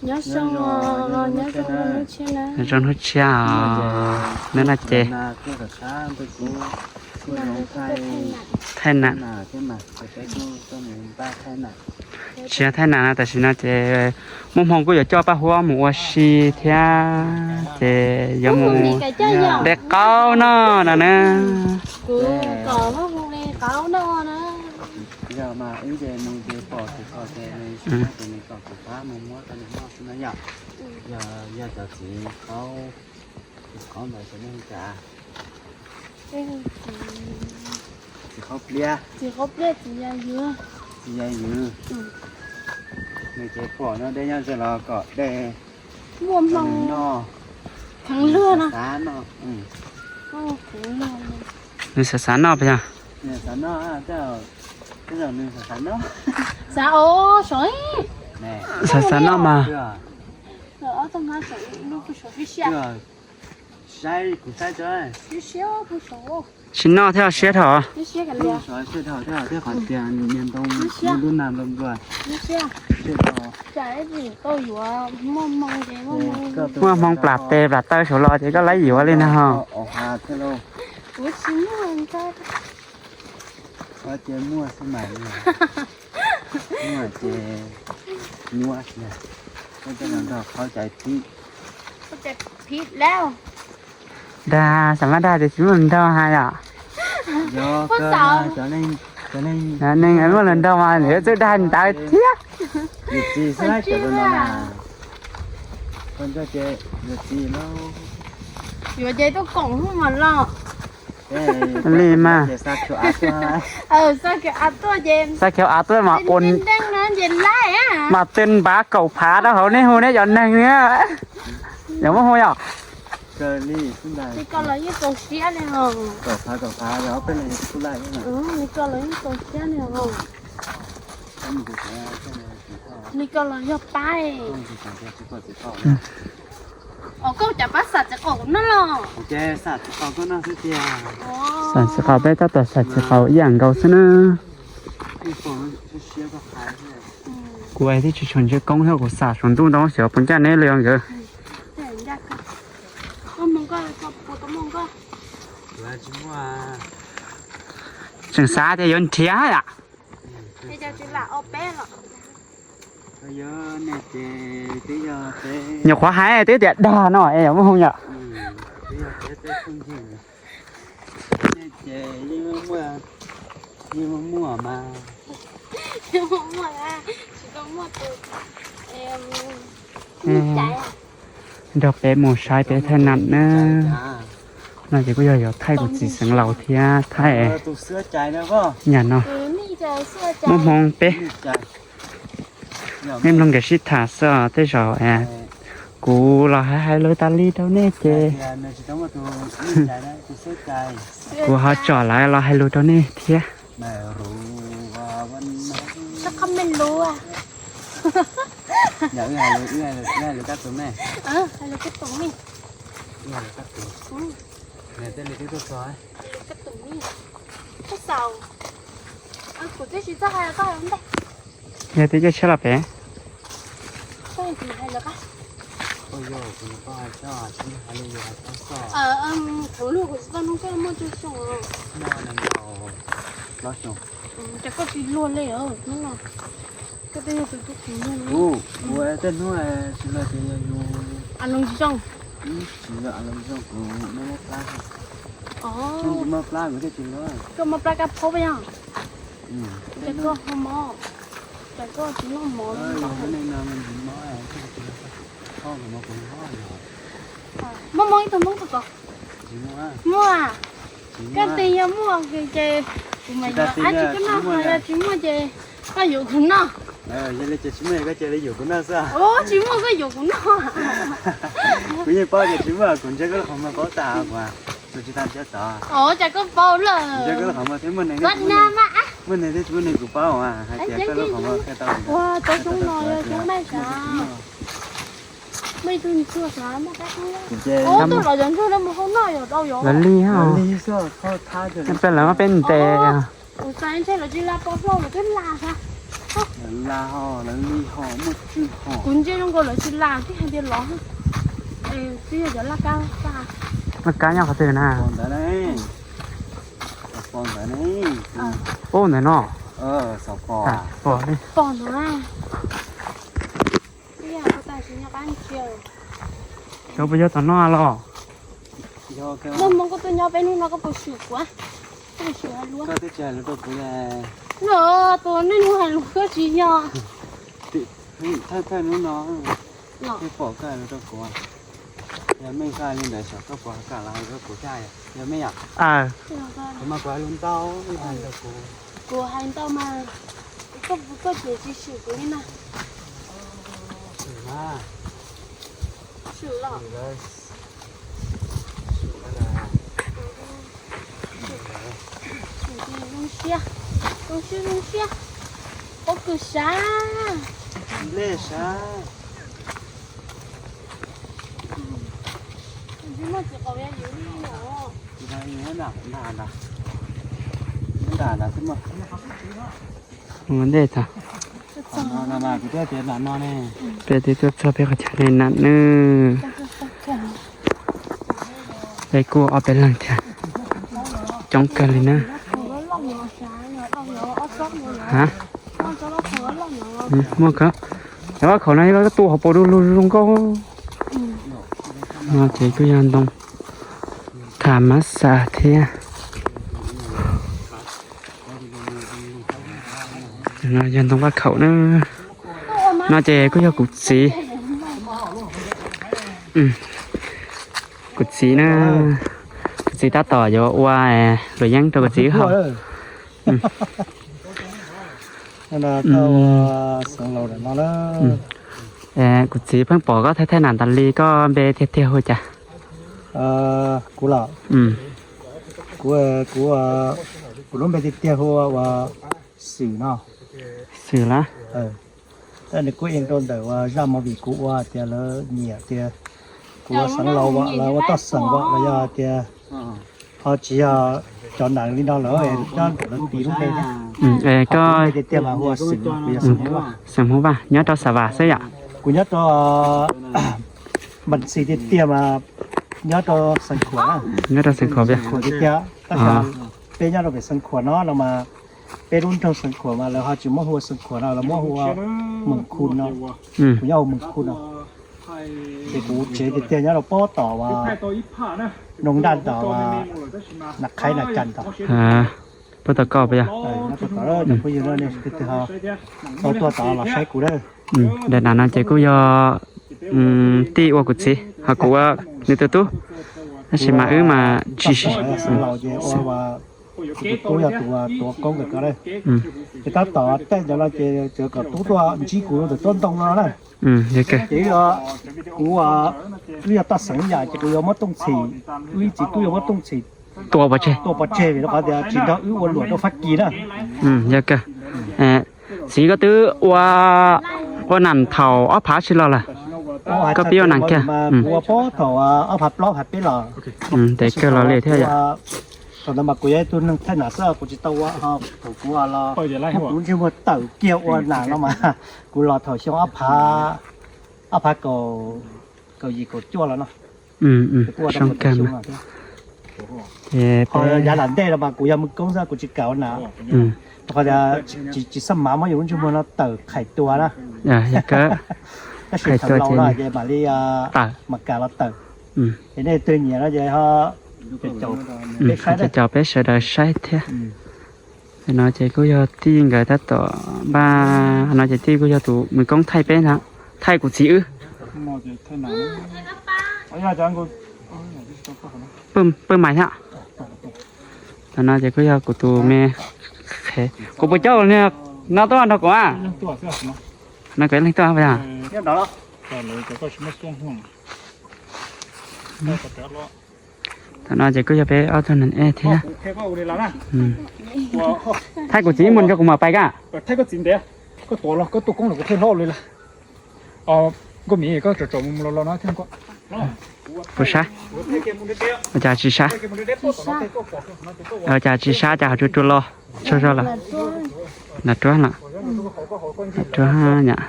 Nyob zoo, nyob zoo hnub tshiab os. Neb no ces thaij nam. Tsis yog thaij nam no, tam sim no ces muaj hmoo kuj yuav coj Paj Huab mus ua si thiab, ces yuav mus de qaub noj no na. Txiv qaub pliab, txiv yawg, nws ces pom no dej nyob ze los kom dej muaj hmoo noj, kheev luag no. Nws xav xav noj puas yog? Xav noj, xav xav noj, xav xav noj mas. Tsis noj thiab siab dhau. Muaj hmoo plam tes plam taw saum los ces koj laib yuav li no ho. Dag, xam mab dag tias tsis muaj hluas nraug hais yom. Neeg muaj hluas nraug mas yuav tsum dag ntawd thiab. Yuav ces tuaj koom hnub mas los. Li mas. Xa khev av tuaj mas ua, mas tw npav kaum phav rau hauv nej hu nej cov neeg na. Yog muaj hu yom. Li ko los yog pab. Os, koj cas pab xam txiv qaub kuv noj los? Xam txiv qaub, peb tab tom xam txiv qaub ib yam nkaus xwb na. Kuv twb tsis tshua ntsia koob thiab, kuv xam saum ntuj ntau xyov puas ncaj neb li os nkawd. Tseem xav tias yuav nrhiav yom. Nyuam qhuav hais twb tias dag no es yog muaj hoo yom. Nrog peb mus saib peb thaij nam na. No ces kuj yog yuav thaij kuv txiv xeev laus thiab thaij nyam no. Muaj hmoo peb, nej mloog nkawd sib tham xwb os. Tej zaum kuv los hais hais lus tas li rau nej ces kuv ho tsom lawv los hais lus rau nej thiab. Yog tias coj tshiab los pem. Ua tej hnub tsis los ces yog yus, tsis yog los zoo kuv muab plab, tsis muaj plab kuv thiaj tsis los. Koj muaj plab kab phaub yog? Ces koj ho mov, ces koj tsis muaj mov. Muaj mov ib tug muab kuv kom. Muaj. Koj tias yog muaj ces kuv mam yuav, ab tsis koj noj, yog tsis muaj ces koj yuav kuv noj. Yog li ces tsis muaj koj cia li yuav kuv noj xwb. Tsis muaj koj yuav kuv noj. Kuv yeej paub tias tsis muaj, kuv ntsia koj lub qhov muag paub tas kuv tsis tau ntsia tod. Os, cas koj paub lawm? Ntsia koj lub qhov muag thiab muaj neeg, muaj neeg thiab tsis muaj neeg kuv paub hais tias koj lub qhov muag qhia tau. Ua, cov xyoob no yog xyoob daj sav. Muaj ib tug ntsuag sav muaj kab xyoob. Ua, tuaj los cov ntsuag no mus hau noj yog rau yog. Lawv lig, peb lawv muab peb ntes. Kuv xav ntshe lawv tsis la pov hlau lawv twb la sav. Laj ho, lawv li ho, muaj tswv ho. Kuv ntsia zoo nkaus lawv tsis laj, twb hais tias lov. Twb yog cov laj kab, laj kab nyob qhov twg na? Ntawd ne, pos ntawd ne. Ub, ntawd no. Pos, pos ntawd. Cov puas yog tom no los? Muaj hmoo koj tuaj nyob peb hnub no koj puas swm kuv? Koj puas swm hais lus? Koj twb tsis hais lus rau kuv li. No, tus nej hnub hais lus koj tsis yog. Thawj thawj hnub no twb pom koj hais lus rau kuv. Yog meej koj li ntawd xyov koj puas kam los hais lus rau kuv thiab, yog meej yom? Kuv mas kuv hais lus ntau, hais lus rau kuv. Kuv hais ntau mas koj, koj ces tsis swm kuv li na. Swm na. Swm los? Zoo siab, zoo siab, zoo siab. Qhov kws sav. Lej sav. Ntej tag. Peb twb tuaj txog peb qhov chaw ne na nawb. Peb kuj ob peb leeg thiab, coob kawg li na. Ha, muaj kawg. Cov khaum no yog koj tu hauv paus du lug zoo nkauj. No ces kuj yog ntoo tham mab xas thiab. No yog ntoo vaj khaum na. No ces kuj yog kuv txiv, kuv txiv na. Kuv txiv tab tom yuav ua luam yeeb rau kuv txiv haus. Kuv txiv pheej pom koj thaij thaij nam tas li, koj npe tiag tiag hu cas? Kuv los, kuv, kuv, kuv lub npe tiag tiag hu ua Xwm no. Xwm lawm. Tab nws kuj ib rau ntawm uas zaj movie kuv ua tias lawv nyiam tias kuv ua xeev laus, lawv ua toj xeem los yog tias ho tsis yog cov nam li no lawm, nyob ntawm lawv tis lub npe thiab. Koj tiag tiag mas hu ua Xwm, kuv yog Xeem Hmoob Vaj, nyob rau Xav Vas xwb yom. Kuv nyob rau Npas Xis tiag tiag mas nyob rau Xeev Khuam, nyob rau Xeev Khuam tiag tiag, tab sis peb nyob rau pem Xeev Khuam no no mas peb lub nroog Xeev Khuam mas lawv ho tsis muab hu ua Xeev Khuam no, lawv muab hu ua Mees Khu no. Kuv nyob hu Mees Khu no. Ces kuv tsev tiag tiag nyob rau pob tom uas Noo Ntaj tom uas Nas Qhaib Nas Cas tom. Puab tau koj puas yog? Cov phooj ywg no nej twg twg ho tau tuaj tod los saib kuv na. Daim nam no ces kuj yog tij ua kuv txiv, ho kuv ua nws tus tub, tab sis mas wb mas tsis, tus tub yog tus tuav koob kawg ko. Ces tab tom tej ntawd no ces tsuas kom tub tuaj ntsib kuv ntawm tuab ntoo no na. Ces kuv, wb yog toj xeem ib yam ces kuv yuav muab Tooj Txhim, wb ib txiv tub yuav muab Tooj Txhim tua pov tseg, tua pov tseg vim rau qhov tias tsis nrog wb ua luam rau Fab Kis na. Yog kawg. Txiv, koj twb ua, ua nam thaum ob phav tsis los lawm? Koj pib ua nam kiag? Kuv ua pob thaum ob phav plaub phav peb los. Ntev kawg los li thiab yom. Thaum ntawd mas kuv yog ib tug neeg thaij nam xwb, kuv tsis tau ua, thaum kuv los, kuv lub ntsej muag tawm kiag ua nam no mas kuv los thaum xyoo ob phav, ob phav kaum, kaum yim kaum cuaj los no. Zoo kawg mas. Ces yav lam ntej los mas kuv yog Mees Koob xwb, kuv tsis kam ua nam. Rau qhov tias tsis xab mav muab yus lub ntsej muag no tawm qhais tua na. Tab sis thaum laus no ces mam li, mam kam los tawm. Ces nej twg nyiam no ces ho caum peb saib, caum peb sawv daws saib thiab. No ces kuj yog tij nkawd tab tom npaj no ces tij kuj yog tus Mees Koob thaij peb na, thaij kuv txiv wb. Pawg mais thiab. Tam no ces kuj yog kuv tus me, kuv puas coj no tuaj nrog kuv a? No kuv ib leeg tuaj puas yog? Tam no ces kuj yog peb ob tug neeg ej thiab. Thaij kuv txiv ib mus nrog kuv mam pais ka. Puas sab? Ua cas tsis sab? Ua cas tsis sab, cas ho tsuas tsuas los tsaug zog lawm? Los ruab los. Ruab nyom.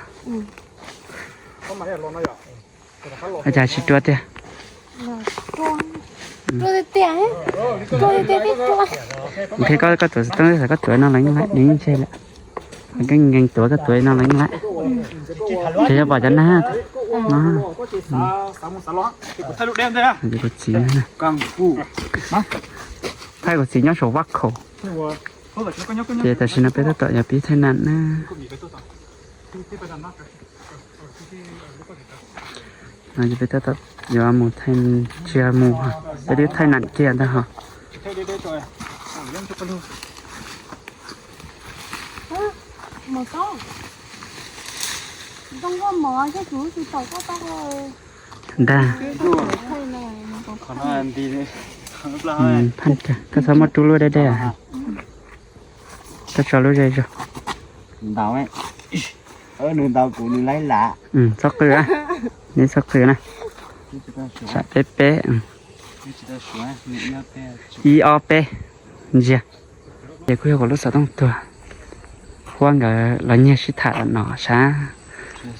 Ua cas tsis ruab tiag? Nqhis koj, koj tuav xov tooj xav koj tuav no los yeej laib, nws yeej ntseg lawm. Koj nkees tuav koj tuav no los yeej laib. Ces yuav pom cov nag. Kuv txiv, thaij kuv txiv nyob saum vaj khaum. Ces tam sim no peb tab tom yuav pib thaij nam na. No ces peb tab tom yuav mus thaij, tsis yog mus, peb twb thaij nam kiag ntag ho. Ntag. Koj txhob muab rub lub deb deb. Koj tso lub ze zog. Nws ntaus kuv nws laib lam. Txhob qw, neb txhob qw na. Sam peb peb. Ib ob peb, ntsia. Ces kuj yog kuv lub xov tooj tuag. Huab nkawd los nyiag sib tham no sab.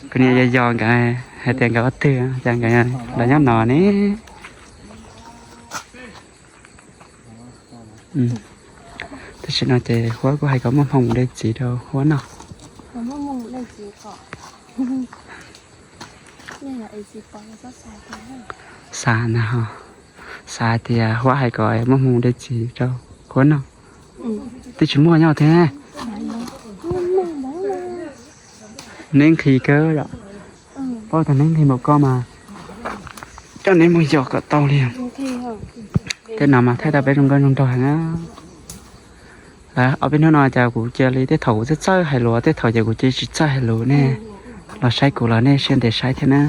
Kuv niam yog yog nkawd hais tias nkawd ua twg cas nkawd los nyob no ne. Tam sim no ces Huab kuj hais kom muaj hmoo mus de txiv rau Huab noj. Xav na ho, xav tias Huab hais kom muaj hmoo de txiv rau Huab noj. Twb tsis muaj nyob thiab. Neb nqhis kawg yom. Paub tias neb nqhis npaum ko mas coj neb mus yos kom tau li. Tej no mas thaij tau peb zoo nkauj zoo nraug heev. Lawv ob peb hnub no cas kuv cia li tej thaum kuv txawj txawj hais lus, tej thaum ces kuv cia tsis txawj hais lus, nej los saib kuv los nej siab ntev saib thiab na.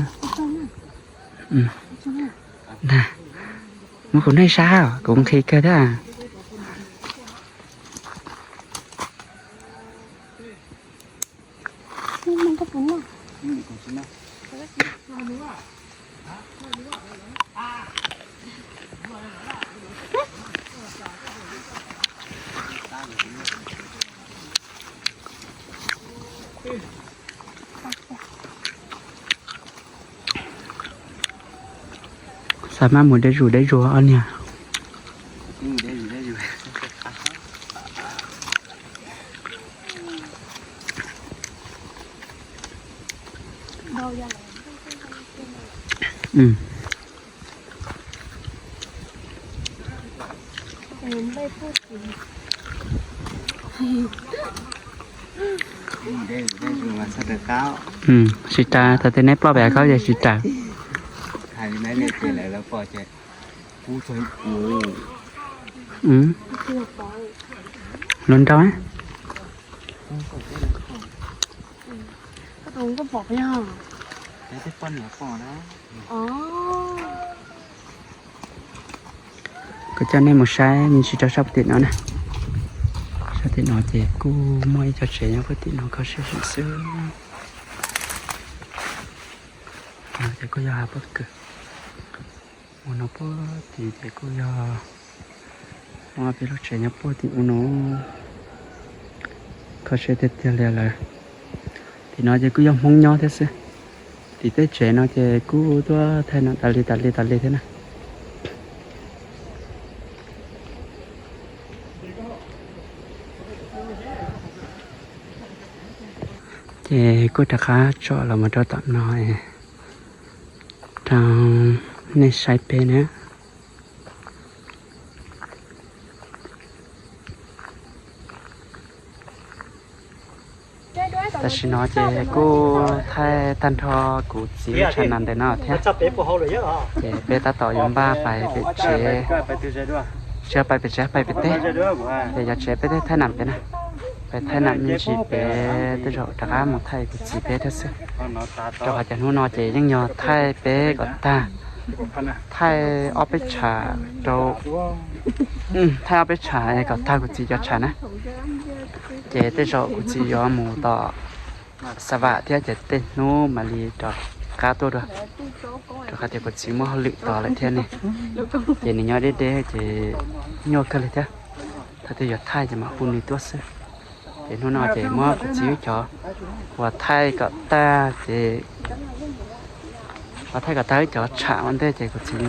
Muab kuv neej sab kuv nqhis kawg thiab. Xav mas mus deb zus deb zus ob niag. Tsis tas, thaum twg neb ploj pem khaub ces tsis tas. Lub nrau. Kuv coj nej mus saib me ntsis rau sab tim no na. Sab tim no ces kuj muaj ib co tsev nyob puag tim no kho siab xwb. No ces kuj yog hav pob kws. Mus no puag tid ces kuj yog muaj peb lub tsev nyob puag tim ub no. Kho siab tiag tiag li lawm. Tim no ces kuj yog Hmoob nyob thiab xwb. Tim tej tsev no ces kuj tuaj thaij no tas li tas li tas li thiab na. Ces kuj rov qab tsom los mus rau tom no rau nej saib peb na. Tam sim no ces kuj thaij tag nrho kuv txiv lub tshav nam ntawm no thiab. Ces peb tab tom yuav npaj pais pem tsev, tsis pais pem tsev, pais pem teb. Ces yog tsev peb teb thaij nam pem na, pais thaij nam me ntsis pem tej zaum rov qab mus thaij kuv txiv peb thiab xwb. Rau qhov tias hnub no ces yeej yog thaij peb kom tag, thaij ob peb tshav rau, thaij ob peb tshav kom tag kuv txiv cov tshav na. Ces tej zaum kuv txiv yuav mus tom Xav Vam thiab ces tej hnub mam li rov qab tuaj dua, rau qhov tias kuv txiv muaj hauj lwm tos lawm thiab ne. Ces nws nyob deb deb ces nyuaj kawg li thiab. Thaum twg yuav thaij ces mam hu nws tuaj xwb. Ces hnub no ces muab kuv txiv wb cov uas thaij kom tag ces, uas thaij kom tag wb cov tsham ua ntej ces kuv txiv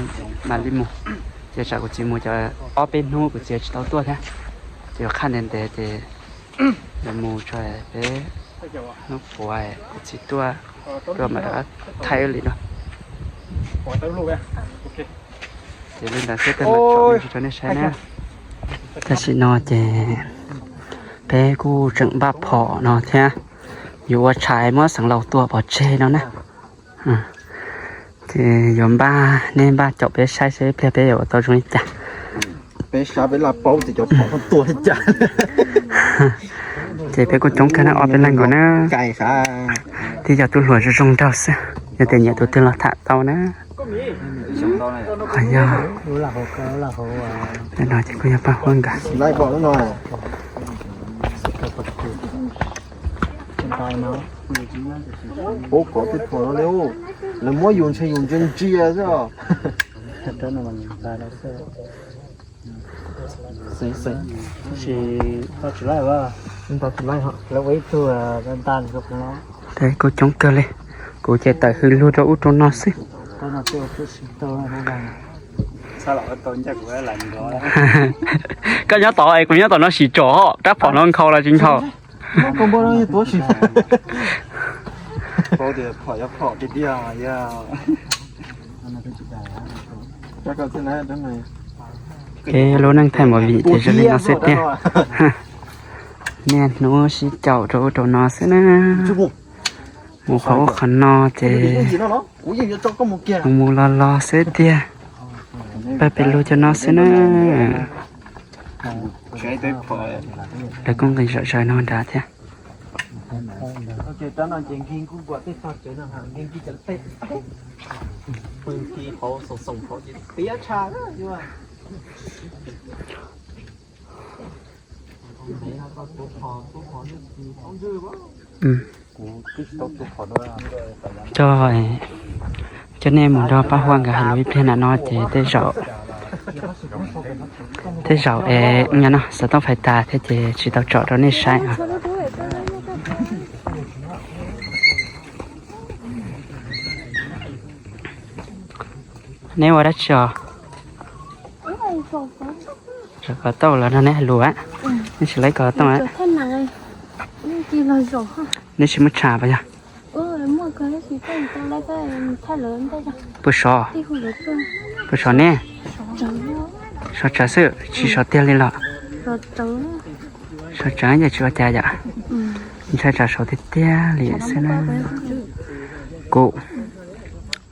mam li mus. Ces tsam kuv txiv mus cov ob peb hnub kuv txiv tsis tau tuaj thiab, ces yuav qhaj ntev ntev ces yuav mus tso peb hnub puav kuv txiv tuaj, tuaj mam rov qab thaij wb li no. Ces li ntawd xwb, peb mam tso rau nej saib na. Tam sim no ces peb kuj tseem npaj phom no thiab, yuav ua tshais muab xeev laus tua pov tseg no na. Ces yuav npaj, nej npaj caum peb saib seb ib pliag peb yuav ua tau zoo li cas. Peb saib peb laj paub tias cov phom no tua li cas. Ces peb kuj coob kawg na, ob peb leeg nkaus na. Tib co tub hluas zoo zoo nraug xwb, yog tias nyiam tus twg los tham tau na. Ho yog, no ces kuj yog Paj Huab nkawd. Puab kov tej phom no li, lawv muab yus ntshe yus ntsia ntsia xwb os. Kuv coob kawg li, kuv ces tawm hws lug rau ub rau no xwb. Koj nyob tod es kuv nyob tom no sim tsom, rab phom no nkhaus los tsis nkhaus. Peb lub neej thaij movie ces zoo li no xwb tiag. Niaj hnub sib caum rau ub rau no xwb na. Mus qhov ub qhov no ces mus mus los los xwb tiag. Pab pem lug cov no xwb na. Lawv kuj nqis zom zaws no nrad thiab. Coj, coj nej mus nrog Paj Huab nkawd hais lus ib pliag na no ces tej zaum, tej zaum es nyob no xov tooj fais tas thiab ces tsis tau tsom rau nej saib os. Neb ua dab tsi os? Zaum kov tooj los nrog neb hais lus, neb tsis laib kov tooj. Neb tsis muaj tsham puas yog? Puas sov? Puas sov ne? Sov tsawv xwb, tsis sov tiag li los? Sov tsawv ces tsis ua cas yom. Ntshai tsam sov tiag tiag li xwb na. Kuv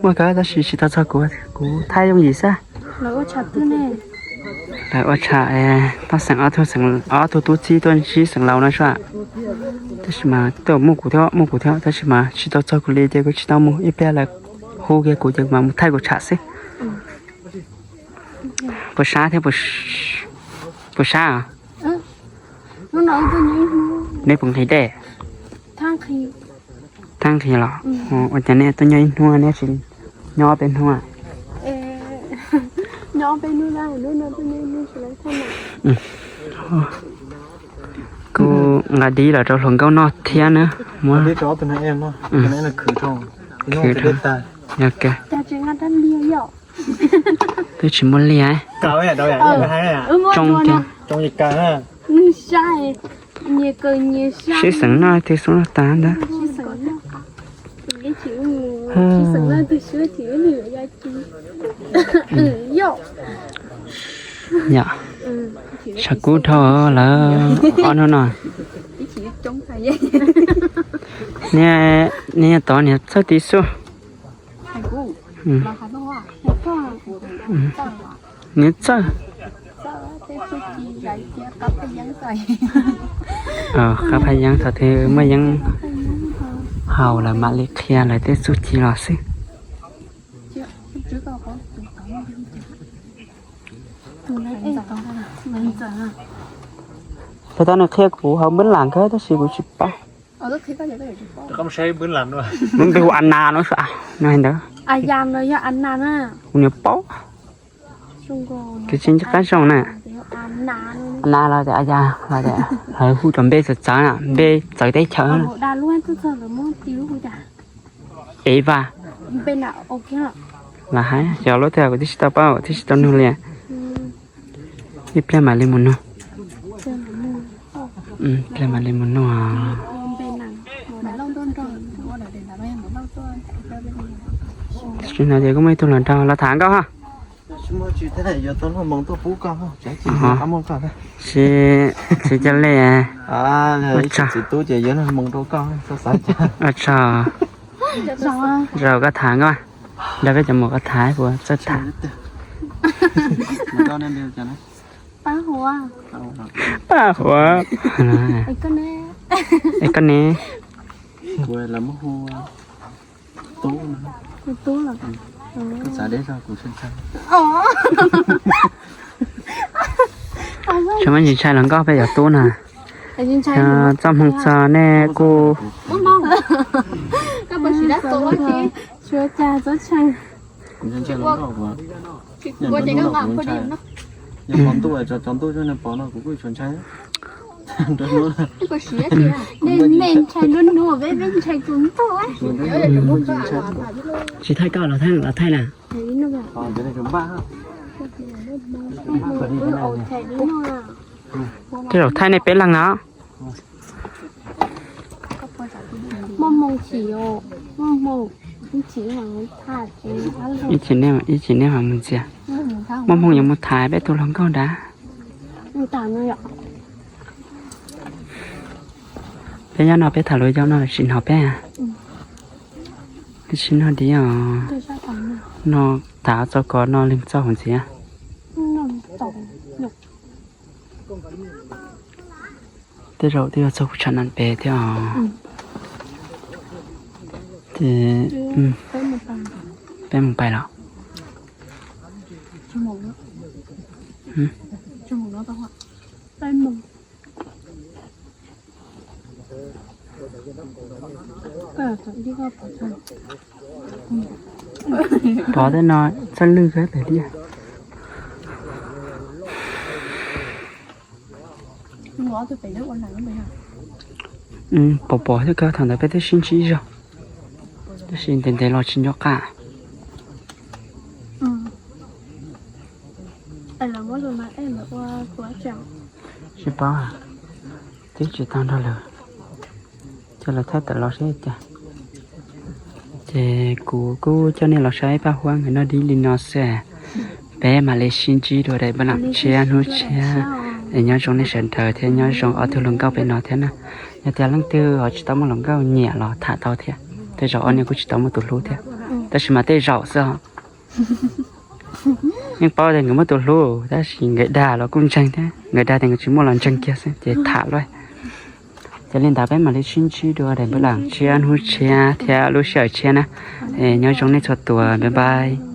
muaj kawg tab sis tsis tau txog kuv, kuv thaij yooj yim xwb. Lawv ua tsham, toj xeem ob tug, ob tug tub txib tuaj ntsib xeev laus no sua. Tab sis mas tuaj muaj kuv thiab, muaj kuv thiab tab sis mas tsis tau txog kuv li ces kuv tsis tau mus, ib pliag lawv hu kiag kuv ces kuv mam mus thaij kuv tsham xwb. Puas sab thiab, puas sab? Neb puas nqhis dej? Thab nqhis los? Ua cas neb tuaj nyob ib hnub neb tsis nyob ob peb hnub? Kuj nqa dib los rau hluas nkauj noj thiab na. Muab twb tsis muaj liaj. Tsoo tiag. Sib xeem noj twg xub noj tas ntag. Yom, sav kub dhau lawm ob hnub no. Niag tod niag txawj ti xub. Niag txawj. Qab phaj yeeb thaum twg muaj yeeb haus lawm mam li qhia lawv tej txuj ci los xwb. Puas tab nws qhia kuv hauv npwb lam kawg tab sis kuv tsis paub. Nws npe hu Ana no, nws hais ntawd. Kuv niam paub. Kuv tsis nco qab zoo na. Na los tias, a ya, los tias lawv hu rau npe txawv txawv na, npe txawv teb chaws na. Ev vas. Los hais yog lub twg kuv twb tsis tau paub, twb tsis tau nug li. Ib pliag mam li mus nug. Ib pliag mam li mus nug. Tsis no ces kuj muaj ib tug hluas nraug los tham nkauj ha. Tsis, txiv coj li. Ua tsaug. Zaum koj tham nkauj, nrog peb cov muam koj tham puas txawj tham. Paj Huam. Es koj ne? Tsis muaj ntsis ntshai los nkauj peb cov tub na. Txoj hmoo txog nej kuj Tsis thaij koj los thaij, los thaij na. Tej zaum thaij nej peb leeg no. Ib chim nej mam mus ntxias. Muaj hmoo yuav mus tham peb tus hluas nkauj nrad. Peb nyob no peb tham lus yau no lawv tsis hnov peb. Peb tsis noj diav os. No tham txoj ko no leej txoj hauv ntxiv. Tej zaum twb yog txog kuv tshav nab pem thiab os. Ces peb mus pais los. Pov tej no txawj lwj kawg tiag. Pom pom thiab kawg, thaum ntawd peb twb sib ntsib zog, tab sis ntev ntev los tsis nco qab. Tsis paub, twb tsis tau nrog lawv coj los thaij tawm los seb cas. Ces kuv kuj coj nej los saib Paj Huab nkawd noj dib li no xwb. Peb mam li sib ntsib dua daim npaj lam tshiab hnub tshiab. Es nyob zoo nej sawv daws thiab nyob zoo ob tug hluas nkauj pem no thiab na. Yog tias leej twg ho tsis tau muaj hluas nkauj nyiam los tham tau thiab. Tej zaum ob niag kuj tsis tau muaj tus hlub thiab, tab sis mas tej zaum xwb os. Yeej paub tias nkawd muaj tus hlub tab sis nkawd dag los kuj ntseeg thiab, nkawd dag tias nkawd tsis muaj los ntseeg kiag xwb ces tham luaj. Ces li ntawd peb mam li sib ntsib dua daim npaj lam tshiab hnub tshiab thiab lub sij hawm tshiab na. Es nyob zoo nej txhua tus, bye bye.